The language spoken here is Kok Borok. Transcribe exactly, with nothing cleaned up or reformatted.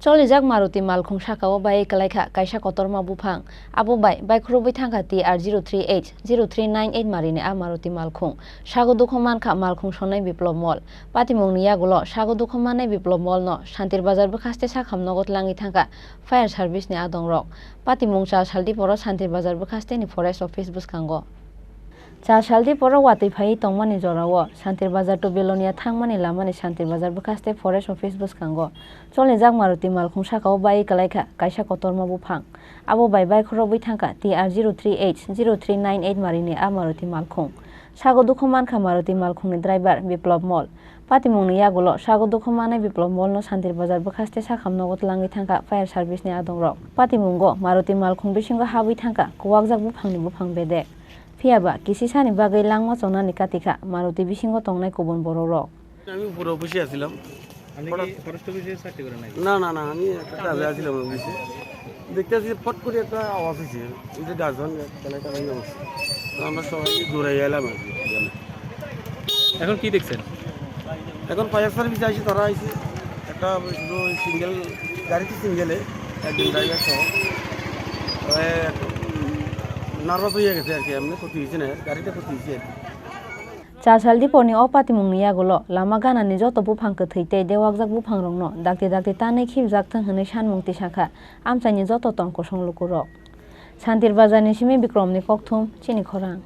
Cholijak Maruti malkhung saka-o bai kwlaikha kaisa kotorma buphang. Abo bai baikhorobwi thangkha T R zero three H zero three nine eight marini a Maruti malkhung. Sago dukho mankha malkhung sonai Biplop Mall. Patimungni yagulo sago dukho manai Biplop Mall no Santir Bazar bwkhaste sakham nogo tlangwi thangkha fire service ni adongrok. Patimung Chal Saldiporo Santir Bazar bwkhaste ni forest office bwskango. Chal Saldiporo watwi phaiwi tongmani jorao Santir Bazar to Belonia thangmani lamani Santir Bazar bwkhaste forest office bwskango cholijak Maruti malkhung saka-o bai kwlaikha kaisa kotorma buphang. Abo bai baikhorobwi thangkha T R zero three H zero three nine eight marini a Maruti malkhung. Sago dukho mankha Maruti malkhungni driver Biplop Mall. Patimungni yagulo sago dukho manai Biplop Mall no Santir Bazar bwkhaste sakham nogo tlangwi thangkha fire service ni adongrok. Patimungo Maruti malkhung bisingo habwi thangkha kuwakjak buphangni buphang bedek. Phiyaba kisisani bagwi langma chonani katikha Maruti bisingo tongnai kubun borokrok. আমি উপরে অফিসে আছিলাম। আপনি কি হঠাৎ ফরেস্ট অফিসে চাকরি করেন নাকি? না, না, না, আমি একটা কাজে আছিলাম অফিসে। দেখতে আছি ফট করে একটা আওয়াজ হয়েছে, ওই যে গাছ ভাঙে, কেলাই কেলাই অবস্থা। তো আমরা সবাই দৌড়ে এলাম আর কি এখানে। এখন কি দেখছেন? এখন ফায়ার সার্ভিস আসে, তারা আইছে। একটা শুধু সিঙ্গেল, গাড়ি তো সিঙ্গেলে, একজন ড্রাইভার সহ। তবে একটু নার্ভাস হয়ে গেছে আর কি, এমনি ক্ষতি হয়েছে না, গাড়িটা ক্ষতি হয়েছে আর কি। Chal Saldiponi o patimungni yagulo lama ganani joto buphang kwthwi tei dewakjak buphangrokno dakti dakti tanwi khibjak thung hwnwi sanmung tisakha amchaini joto tong kosong lukurok. Santir Bazarni simi Bikromni Kokthum, chini khorang.